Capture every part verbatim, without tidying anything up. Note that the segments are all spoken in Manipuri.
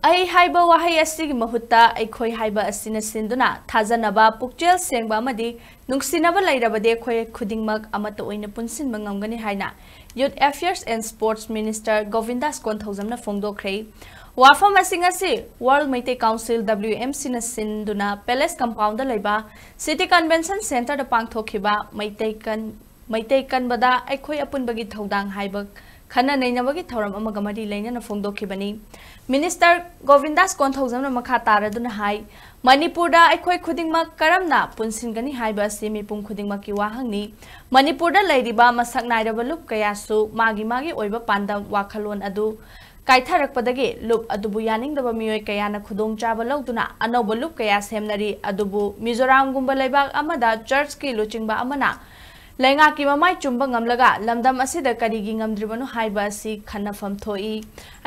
ꯑꯩ ꯍꯥꯏꯕ ꯋꯥꯍꯩ ꯑꯁꯤꯒꯤ ꯃꯍꯨꯠꯇ ꯑꯩꯈꯣꯏ ꯍꯥꯏꯕ ꯑꯁꯤꯅ ꯁꯤꯟꯗꯨꯅ ꯊꯥꯖꯅꯕ, ꯄꯨꯛꯆꯦꯜ ꯁꯦꯡꯕ ꯑꯃꯗꯤ ꯅꯨꯡꯁꯤꯅꯕ ꯂꯩꯔꯕꯗꯤ ꯑꯩꯈꯣꯏ ꯈꯨꯗꯤꯡꯃꯛ ꯑꯃꯠꯇ ꯑꯣꯏꯅ ꯄꯨꯟꯁꯤꯟꯕ ꯉꯝꯒꯅꯤ ꯍꯥꯏꯅ Youth Affairs and Sports Minister ꯒꯣꯕꯤꯟꯗꯥꯁ ꯀꯣꯟꯊꯧꯖꯝꯅ ꯐꯣꯡꯗꯣꯛꯈ꯭ꯔꯦ꯫ ꯋꯥꯐꯝ ꯑꯁꯤ ꯉꯁꯤ World Meitei Council, W M C ꯅ ꯁꯤꯟꯗꯨꯅ Palace Compound ꯗ ꯂꯩꯕ City Convention Centre ꯗ ꯄꯥꯡꯊꯣꯛꯈꯤꯕ ꯃꯩꯇꯩ ꯀꯟ-, ꯃꯩꯇꯩ ꯀꯟꯕꯗ ꯑꯩꯈꯣꯏ ꯑꯄꯨꯟꯕꯒꯤ ꯊꯧꯗꯥꯡ ꯍꯥꯏꯕ ꯈꯟꯅ ꯅꯩꯅꯕꯒꯤ ꯊꯧꯔꯝ ꯑꯃꯒ ꯃꯔꯤ ꯂꯩꯅꯅ ꯐꯣꯡꯗꯣꯛꯈꯤꯕꯅꯤ꯫ ꯃꯤꯅꯤꯁꯇꯔ ꯒꯣꯕꯤꯟꯗꯥꯁ ꯀꯣꯟꯊꯧꯖꯝꯅ ꯃꯈꯥ ꯇꯥꯔꯗꯨꯅ ꯍꯥꯏ, ꯃꯅꯤꯄꯨꯔꯗ ꯑꯩꯈꯣꯏ ꯈꯨꯗꯤꯡꯃꯛ ꯀꯔꯝꯅ ꯄꯨꯟꯁꯤꯟꯒꯅꯤ ꯍꯥꯏꯕ ꯑꯁꯤ ꯃꯤꯄꯨꯝ ꯈꯨꯗꯤꯡꯃꯛꯀꯤ ꯋꯥꯍꯪꯅꯤ꯫ ꯃꯅꯤꯄꯨꯔꯗ ꯂꯩꯔꯤꯕ ꯃꯁꯛ ꯅꯥꯏꯔꯕ ꯂꯨꯞ ꯀꯌꯥꯁꯨ ꯃꯥꯒꯤ ꯃꯥꯒꯤ ꯑꯣꯏꯕ ꯄꯥꯟꯗꯝ ꯋꯥꯈꯜꯂꯣꯟ ꯑꯗꯨ ꯀꯥꯏꯊꯔꯛꯄꯗꯒꯤ ꯂꯨꯞ ꯑꯗꯨꯕꯨ ꯌꯥꯅꯤꯡꯗꯕ ꯃꯤꯑꯣꯏ ꯀꯌꯥꯅ ꯈꯨꯗꯣꯡꯆꯥꯕ ꯂꯧꯗꯨꯅ ꯑꯅꯧꯕ ꯂꯨꯞ ꯀꯌꯥ ꯁꯦꯝꯅꯔꯤ꯫ ꯑꯗꯨꯕꯨ ꯃꯤꯖꯣꯔꯥꯝꯒꯨꯝꯕ ꯂꯩꯕꯥꯛ ꯑꯃꯗ ꯆꯔꯆꯀꯤ ꯂꯨꯆꯤꯡꯕ ꯑꯃꯅ ꯂꯩꯉꯥꯛꯀꯤ ꯃꯃꯥꯏ ꯆꯨꯝꯕ ꯉꯝꯂꯒ ꯂꯝꯗꯝ ꯑꯁꯤꯗ ꯀꯔꯤꯒꯤ ꯉꯝꯗ꯭ꯔꯤꯕꯅꯣ ꯍꯥꯏꯕ ꯑꯁꯤ ꯈꯟꯅꯐꯝ ꯊꯣꯛꯏ꯫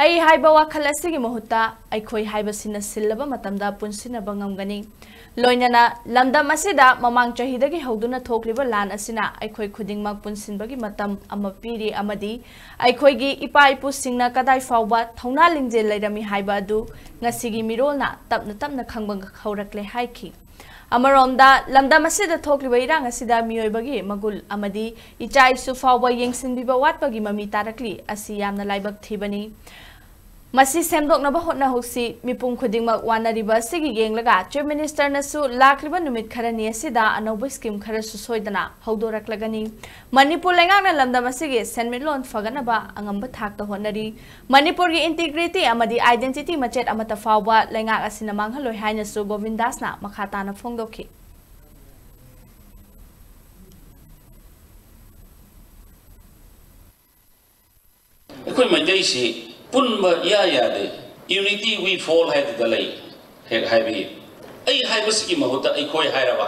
ꯑꯩ ꯍꯥꯏꯕ ꯋꯥꯈꯜ ꯑꯁꯤꯒꯤ ꯃꯍꯨꯠꯇ ꯑꯩꯈꯣꯏ ꯍꯥꯏꯕꯁꯤꯅ ꯁꯤꯜꯂꯕ ꯃꯇꯝꯗ ꯄꯨꯟꯁꯤꯟꯅꯕ ꯉꯝꯒꯅꯤ꯫ ꯂꯣꯏꯅꯅ ꯂꯝꯗꯝ ꯑꯁꯤꯗ ꯃꯃꯥꯡ ꯆꯍꯤꯗꯒꯤ ꯍꯧꯗꯨꯅ ꯊꯣꯛꯂꯤꯕ ꯂꯥꯟ ꯑꯁꯤꯅ ꯑꯩꯈꯣꯏ ꯈꯨꯗꯤꯡꯃꯛ ꯄꯨꯟꯁꯤꯟꯕꯒꯤ ꯃꯇꯝ ꯑꯃ ꯄꯤꯔꯤ ꯑꯃꯗꯤ ꯑꯩꯈꯣꯏꯒꯤ ꯏꯄꯥ ꯏꯄꯨꯁꯤꯡꯅ ꯀꯗꯥꯏ ꯐꯥꯎꯕ ꯊꯧꯅꯥ ꯂꯤꯡꯖꯦꯜ ꯂꯩꯔꯝꯃꯤ ꯍꯥꯏꯕ ꯑꯗꯨ ꯉꯁꯤꯒꯤ ꯃꯤꯔꯣꯜꯅ ꯇꯞꯅ ꯇꯞꯅ ꯈꯪꯕ ꯍꯧꯔꯛꯂꯦ ꯍꯥꯏꯈꯤ꯫ ꯑꯃꯔꯣꯝꯗ, ꯂꯝꯗꯝ ꯑꯁꯤꯗ ꯊꯣꯛꯂꯤꯕ ꯏꯔꯥꯡ ꯑꯁꯤꯗ ꯃꯤꯑꯣꯏꯕꯒꯤ ꯃꯒꯨꯟ ꯑꯃꯗꯤ ꯏꯆꯥ ꯏꯁꯨ ꯐꯥꯎꯕ ꯌꯦꯡꯁꯤꯟꯕꯤꯕ ꯋꯥꯠꯄꯒꯤ ꯃꯃꯤ ꯇꯥꯔꯛꯂꯤ꯫ ꯑꯁꯤ ꯌꯥꯝꯅ ꯂꯥꯏꯕꯛ ꯊꯤꯕꯅꯤ꯫ ꯃꯁꯤ ꯁꯦꯝꯗꯣꯛꯅꯕ ꯍꯣꯠꯅꯍꯧꯁꯤ꯫ ꯃꯤꯄꯨꯝ ꯈꯨꯗꯤꯡꯃꯛ ꯋꯥꯅꯔꯤꯕ ꯑꯁꯤꯒꯤ ꯌꯦꯡꯂꯒ Chief Minister ꯅꯁꯨ ꯂꯥꯛꯂꯤꯕ ꯅꯨꯃꯤꯠ ꯈꯔꯅꯤ ꯑꯁꯤꯗ ꯑꯅꯧꯕ scheme ꯈꯔꯁꯨ ꯁꯣꯏꯗꯅ ꯍꯧꯗꯣꯔꯛꯂꯒꯅꯤ꯫ ꯃꯅꯤꯄꯨꯔ ꯂꯩꯉꯥꯛꯅ ꯂꯝꯗꯝ ꯑꯁꯤꯒꯤ ꯁꯦꯟꯃꯤꯠꯂꯣꯟ ꯐꯒꯠꯅꯕ ꯑꯉꯝꯕ ꯊꯥꯛꯇ ꯍꯣꯠꯅꯔꯤ꯫ ꯃꯅꯤꯄꯨꯔꯒꯤ integrity ꯑꯃꯗꯤ identity ꯃꯆꯦꯠ ꯑꯃꯠꯇ ꯐꯥꯎꯕ ꯂꯩꯉꯥꯛ ꯑꯁꯤꯅ ꯃꯥꯡꯍꯜꯂꯣꯏ ꯍꯥꯏꯅꯁꯨ ꯒꯣꯕꯤꯟꯗꯥꯁꯅ ꯃꯈꯥ ꯇꯥꯅ ꯐꯣꯡꯗꯣꯛꯈꯤ꯫ ꯑꯩꯈꯣꯏ ꯃꯩꯇꯩꯁꯤ ꯄꯨꯟꯕ ꯏꯌꯥ ꯌꯥꯗꯦ꯫ Unity we fall ꯍꯥꯏꯗꯨꯗ ꯂꯩ꯫ ꯍꯦꯛ ꯍꯥꯏꯕꯤ꯫ ꯑꯩ ꯍꯥꯏꯕꯁꯤꯒꯤ ꯃꯍꯨꯠꯇ ꯑꯩꯈꯣꯏ ꯍꯥꯏꯔꯕ,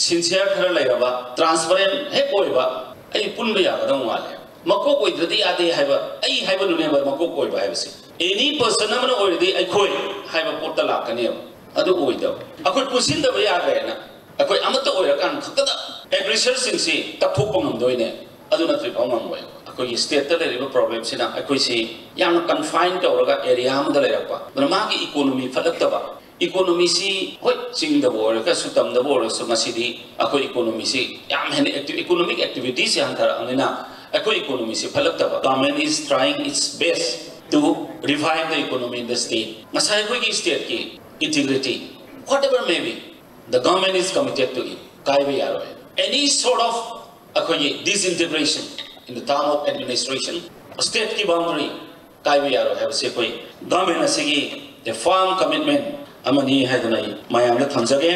sincere ꯈꯔ ꯂꯩꯔꯕ, transparent ꯍꯦꯛ ꯑꯣꯏꯕ, ꯑꯩ ꯄꯨꯟꯕ ꯌꯥꯒꯗꯧ ꯃꯥꯜꯂꯦ꯫ ꯃꯀꯣꯛ ꯑꯣꯏꯗ꯭ꯔꯗꯤ ꯌꯥꯗꯦ ꯍꯥꯏꯕ, ꯑꯩ ꯍꯥꯏꯕꯗꯨꯅꯦꯕ ꯃꯀꯣꯛ ꯑꯣꯏꯕ ꯍꯥꯏꯕꯁꯦ꯫ Any person ꯑꯃꯅ ꯑꯣꯏꯔꯗꯤ ꯑꯩꯈꯣꯏ ꯍꯥꯏꯕ ꯄꯣꯠꯇ ꯂꯥꯛꯀꯅꯦꯕ꯫ ꯑꯗꯨ ꯑꯣꯏꯗꯕ꯫ ꯑꯩꯈꯣꯏ ꯄꯨꯟꯁꯤꯟꯗꯕ ꯌꯥꯗ꯭ꯔꯦꯅ ꯑꯩꯈꯣꯏ ꯑꯃꯠꯇ ꯑꯣꯏꯔꯀꯥꯟ ꯈꯛꯇꯗ aggressor ꯁꯤꯡꯁꯤ ꯇꯛꯊꯣꯛꯄ ꯉꯝꯗꯣꯏꯅꯦ꯫ ꯑꯗꯨ ꯅꯠꯇ꯭ꯔꯗꯤ ꯐꯥꯎ ꯉꯝꯃꯣꯏ꯫ ꯑꯩꯈꯣꯏꯒꯤ ꯁ꯭ꯇꯦꯠꯇ ꯂꯩꯔꯤꯕ ꯄ꯭ꯔꯣꯕ꯭ꯂꯦꯝꯁꯤꯅ ꯑꯩꯈꯣꯏꯁꯤ ꯌꯥꯝꯅ ꯀꯟꯐꯥꯏꯟ ꯇꯧꯔꯒ ꯑꯦꯔꯤꯌꯥ ꯑꯃꯗ ꯂꯩꯔꯛꯄ, ꯑꯗꯨꯅ ꯃꯥꯒꯤ ꯏꯀꯣꯅꯣꯃꯤ ꯐꯠꯂꯛꯇꯕ꯫ ꯏꯀꯣꯅꯣꯃꯤꯁꯤ ꯍꯣꯏ, ꯆꯤꯡꯗꯕꯨ ꯑꯣꯏꯔꯒꯁꯨ ꯇꯝꯗꯕꯨ ꯑꯣꯏꯔꯒꯁꯨ ꯉꯁꯤꯗꯤ ꯑꯩꯈꯣꯏ ꯏꯀꯣꯅꯣꯃꯤꯁꯤ ꯌꯥꯝ ꯍꯦꯟꯅ ꯑꯦꯛꯇꯤꯚ, ꯏꯀꯣꯅꯣꯃꯤꯛ ꯑꯦꯛꯇꯤꯚꯤꯇꯤꯁꯤ ꯍꯟꯊꯔꯛꯑꯕꯅꯤꯅ ꯑꯩꯈꯣꯏ ꯏꯀꯣꯅꯣꯃꯤꯁꯤ ꯐꯠꯂꯛꯇꯕ꯫ Government is trying its best to revive the economy in the state. ꯉꯁꯥꯏ ꯑꯩꯈꯣꯏꯒꯤ ꯁ꯭ꯇꯦꯠꯀꯤ integrity, whatever may be, the government is committed to it. ꯀꯥꯏꯕ ꯌꯥꯔꯣꯏ꯫ Any sort of ꯑꯩꯈꯣꯏꯒꯤ disintegration in the term of administration, ꯁ꯭ꯇꯦꯠꯀꯤ ꯕꯥꯎꯟꯗꯔꯤ ꯀꯥꯏꯕ ꯌꯥꯔꯣꯏ ꯍꯥꯏꯕꯁꯤ ꯑꯩꯈꯣꯏ ꯒꯚꯔꯟꯃꯦꯟ ꯑꯁꯤꯒꯤ firm commitment ꯑꯃꯅꯤ ꯍꯥꯏꯗꯨꯅ ꯑꯩ ꯃꯌꯥꯝꯗ ꯊꯝꯖꯒꯦ꯫